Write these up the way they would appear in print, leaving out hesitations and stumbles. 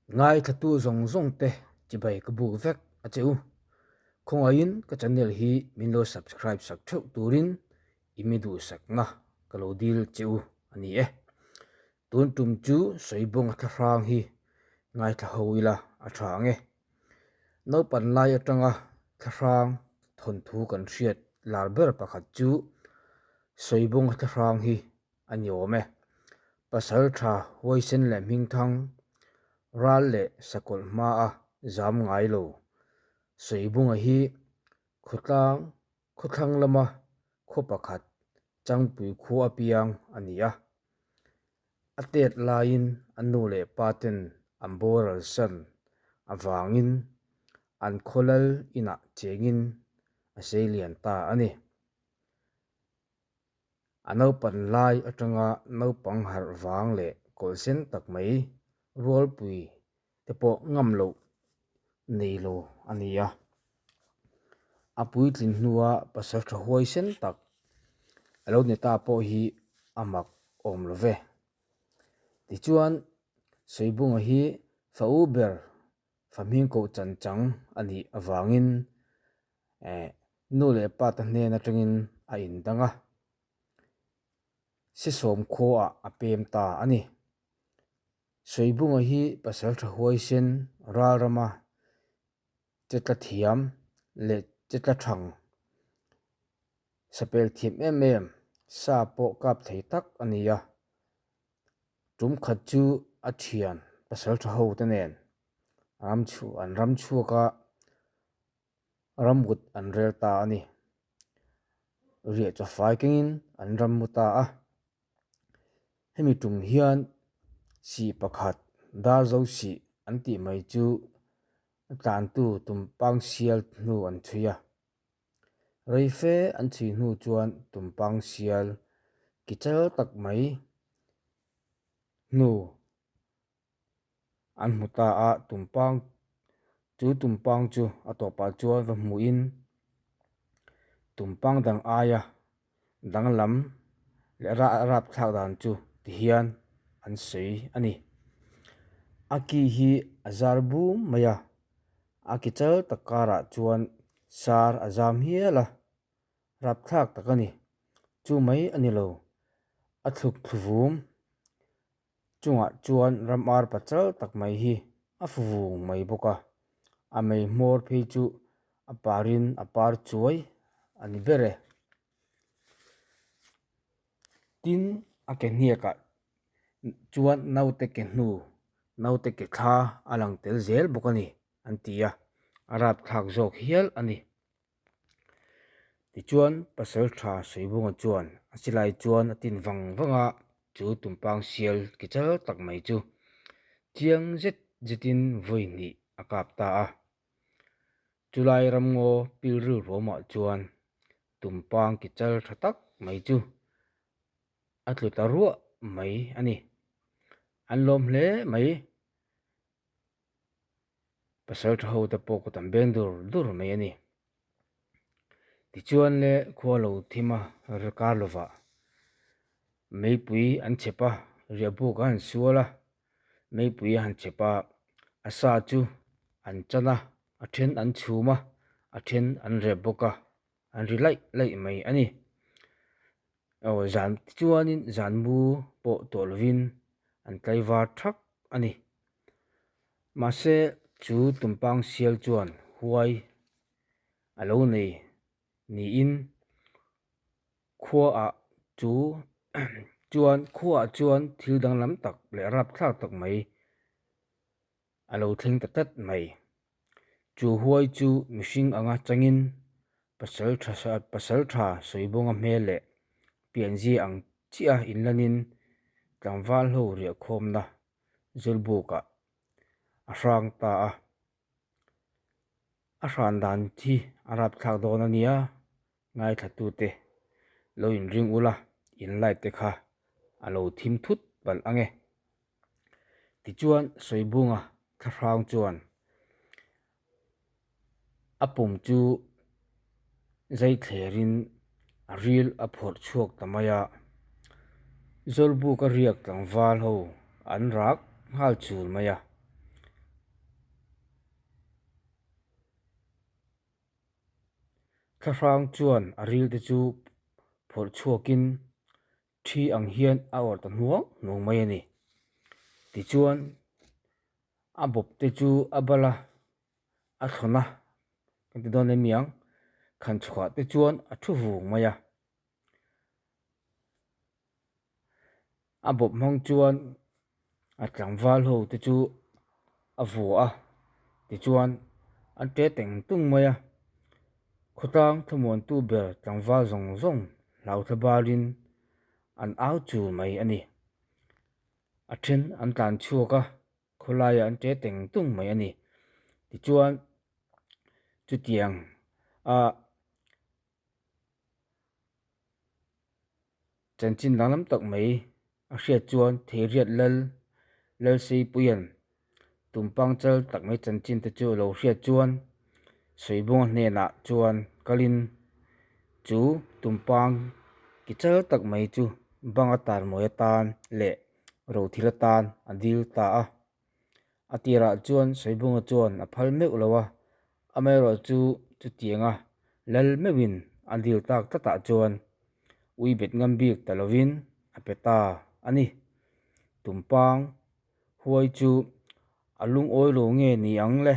Ngaithlatu zawng zawng te chibai ka buk vek a che u. Khawngaihin ka channel hi min lo subscribe sak theuh turin i mi duhsakna ka lo dil che u a ni e. Tun tum chu Sawibawnga thlahrang hi ngaithla ho ila a tha ang e. Naupan lai atanga thlahrang thawnthu kan hriat lar ber pakhat chu Sawibawnga thlahrang hi a ni awm e. Pasal tha huaisen leh hmingthang ral leh sakawlh hmaa zam ngai lo Sawibunga hi khawtlang khawthlang lama khaw pakhat Changpui khua apiang a ni a. A tet laiin a nu leh pa ten an boral san avangin an khawlal inah chengin a seilian ta a ni. A naupan lai atanga naupang harh vang leh kawlh sen tak mai rualpui te pawh ngam loh nei lo a ni a. A puitlin hnua pasal tha huai sen tak a lo ni ta pawh hi a mak awm lo ve. Tichuan, Sawibunga hi fa u ber fa hming koh chan chang a nih avangin eh nu leh pa te hnen atangin a indang a, Sisawm khuaah a pem ta a ni. Sawibunga hi pasal tha huaisen ralrama che tla thiam leh che tla thang sapel thiam em em sa pawh kap thei tak a ni a. Tum khat chu a thian pasal tha ho te nen ram an ram chhuak a. Ramut an rel ta a ni. Riah chaw fai kengin an ram mu ta a. Hemi tum hian sih pakhat Darzo sih an tih mai chu tlantu tumpang sial hnu an chhui a. Rei fe an chhui hnu chuan tumpang sial ki chal tak mai hnu An hmu ta a, tumpang chu tumpang chu a tawpah chuan va hmuhin tumpang dang aia danglam leh rapthlak dan chu tihian an sawi a ni. A ki hi a zar bum mai a, a ki chal tak karah chuan sar a zam hial a, rapthlak tak a ni. Chu mai a ni lo, a thluk thlu vum. Chungah chuan ram ar pachal tak mai hi a fu vung mai bawk a, a mei hmawr phei chu a parin a par chuai a ni ber e. Tin, a ke hniakah chuan naute ke hnu, naute ke thla a lang tel zel bawk a ni an ti a, a rapthlak zawk hial a ni. Tichuan pasal tha Suibunga chuan a silai chuan a tin vang vang a, chu tumpang sial ki chal tak mai chu chiang zet zetin vawi hnih a kap ta a. Chulai ramngaw pilril ruamah chuan tumpang ki chal tha tak mai chu a tlu ta ruah mai a ni. An lawm hle mai. Pasal tha ho te pawh kut an beng dur dur mai a ni. Tichuan le khua lo thim a kar lovah meipui an chhep a, riahbuk a han sual a, meipui a han chhep a, a sa chu an chan a, a then an chhum a, a then an rep bawk a, an ri laih laih mai a ni. Aw zan tichuanin zan mu pawh tawh lovin an tlaivar thak a ni. Mahse chu tumpang sial chuan huai a lo nei niin khuaah chu chuan khuaah chuan thil danglam tak leh rapthlak tak mai a lo thleng ta tlat mai. Chu huai chu mihring anga changin pasal tha pasal tha Sawibawnga hmel leh pianzia ang chiah inlanin tlangval ho riahkhawmna Zawlbukah a hrang ta a. A hran dan hi a rapthlak dawn a nia, ngaithlatute lo inring ula in light te kha a lo thim thut palh ang e. Tichuan Sawibunga thlahrang chuan a pum chu zai thlerin a ril a phawrh chhuak ta mai a, Zawlbuka riak tlangval ho an rak nghal chul mai a. Thlahrang chuan a ril te chu phawrh chhuakin thi ang hian a awrh ta hnuang hnuang mai a ni. Tichuan a bawp te chu a bal a, a thlawn a, kan ti dawn em mi ang, khan chhuah te chuan a thu vung mai a. A bawp hmang chuan a tlangval ho te chu a vua a, tichuan an ṭe teng tung mai a. Khawtlang thlamuantu ber tlangval zawng zawng hlau thla barin an au chur mai a ni. A then an tlan chhuak a, khawlaiah an ṭe teng tung mai a ni. Tichuan chutiang a. Chanchin danglam tak mai a hriat chuan Theiriat Lal Lalseipuia'n Tumpang chal tak mai chanchin te chu a lo hriat chuan Sawibunga hnenah chuan kalin chu Tumpang ki chal tak mai chu banga tarmawi atan leh rothil atan a dil ta a. A tirah chuan Sawibunga chuan a phal meuh lo a, amaherawhchu chutianga lal meuhin a dil tak tlatah chuan ui bet ngam bik ta lovin a pe ta a ni. Tumpang huai chu a lungawi lo nge ni ang le?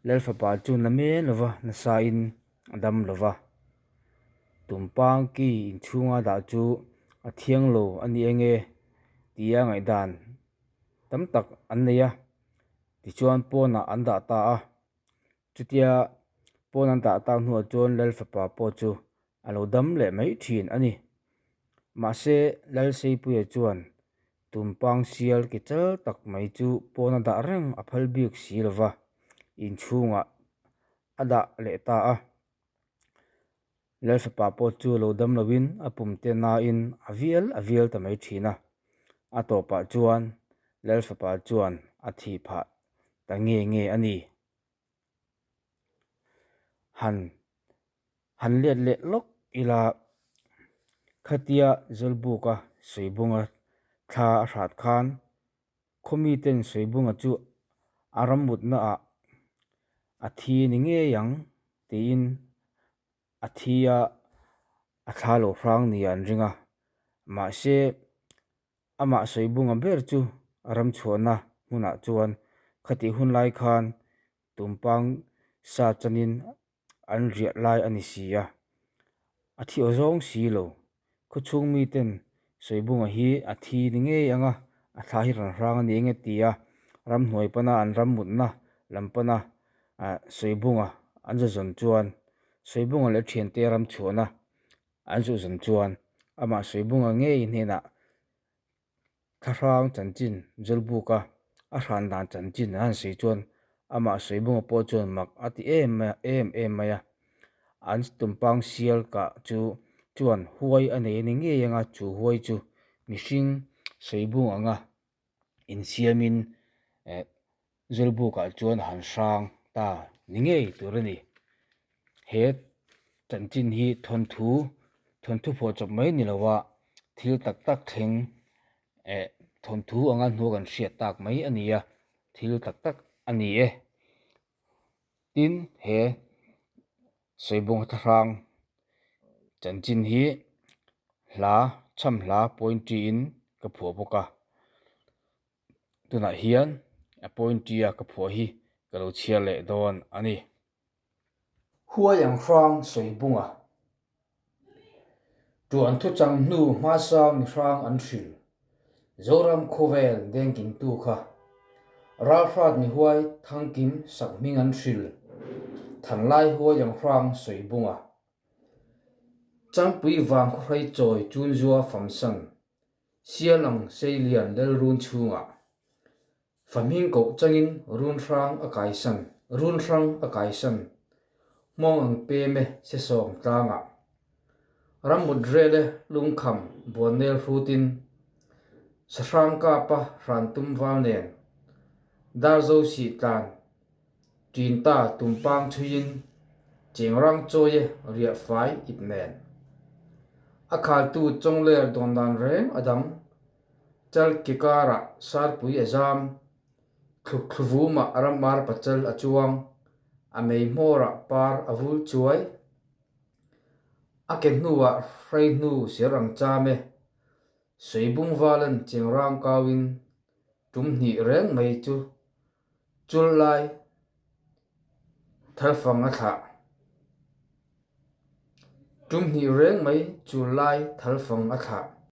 Lal fapa chu na men lova nasain a dam lova. Tumpang ki inchhunga dah chu a thiang lo a ni enge tia ngaihdan tam tak an nei a, tichuan pawnah an dah ta a. Chutia pawn an dah tak hnuah chuan Lal fapa pawh chu a lo dam leh mai thin a ni. Mahse, Lal Seipuia chuan Tumpang sial ki chal tak mai chu pawn a dah reng a phal bik si lo va, inchhungah a dah leh ta a. Lalfapa pawh chu lo dam loin a pum te nain a vial a vial ta mai thin a. A tawpah chuan Lalfapa chuan a thih phah ta nge nge a ni. Han han let leh lawk ila khatia Zawlbuka Suibunga thla a hrat khan Khawmiten Suibunga chu a rammutnaah a thi ni ngei ang tiin a thi a, a thla lo hrang nia an ring a. Mahse, amah Suibunga ber chu a ramchhuahna hmunah chuan khatih hun lai khan Tumpang sa chanin an riah lai a ni si a, a thi aw zawng si lo. Khawchhung miten Sawibunga hi a thi ni ngei ang a, a thla hi rawn hrang a ni eng e ti a, ramhnuai pana an ram mutna lam pana Sawibunga an za zawn chuan Sawibunga leh thiante ram chhuahna an zuh zawn chuan amah Sawibunga ngei hnenah Thlahrang chanchin Zawlbuka a hran dan chanchin an han sawi chuan amah Sawibunga pawh chuan mak a ti em em em mai a. An tumpang sial kah chu chuan huai a nei a ni ngei anga chu huai chu mihring Sawibung anga insiamin eh Zawlbukah chuan a han hrang ta ni ngei tur a ni. He chanchin hi thawnthu thawnthu phuah chawp mai ni lova thil tak tak thleng eh thawnthu anga hnu kan hriat tak mai a ni a, thil tak tak a ni e. Tin, he Sawibawng thlahrang chanchin hi hla chham hla pointry in ka phuah bawk a. Tunah hian a pointry a ka phuah hi ka lo chhiar leh dawn a ni. Huai ang hrang sawi bunga. Tuan thuchang hnu hmasang mi hrang an hril. Zoram khawvel dengkimtu kha. Ralhrat mi huai thangkim sakhming an hril. Thanlai huai ang hrang sawi bunga. Changpui vang khawhrei chawi chunzua famsan. Sial ang Seilian Lalrun chhungah Fahming koh changin run hrang a kaisan, run hrang a kaisan, hmawng ang pem e sesawng tlangah. Rammut rel e lungkham buannel hrutin, sahrang kapa hran tum val nen, darzo sih tlan ṭin ta tumpang chhuiin, chengrang chawi e riah fai ip nen. A khaltu chawngler dawn dan reng a dang. Chal ki karah sarpui a zam, thluk thlu vumah ramar pachal a chuang, a mei hmawrah par a vul chuai. A ke hnuah hrei hnu ser ang cham e. Suibung valan chengrang kauin tum hnih reng mai chu chul lai thalfang a thlah. Tum hnih reng mai chul lai thalfang a thlah.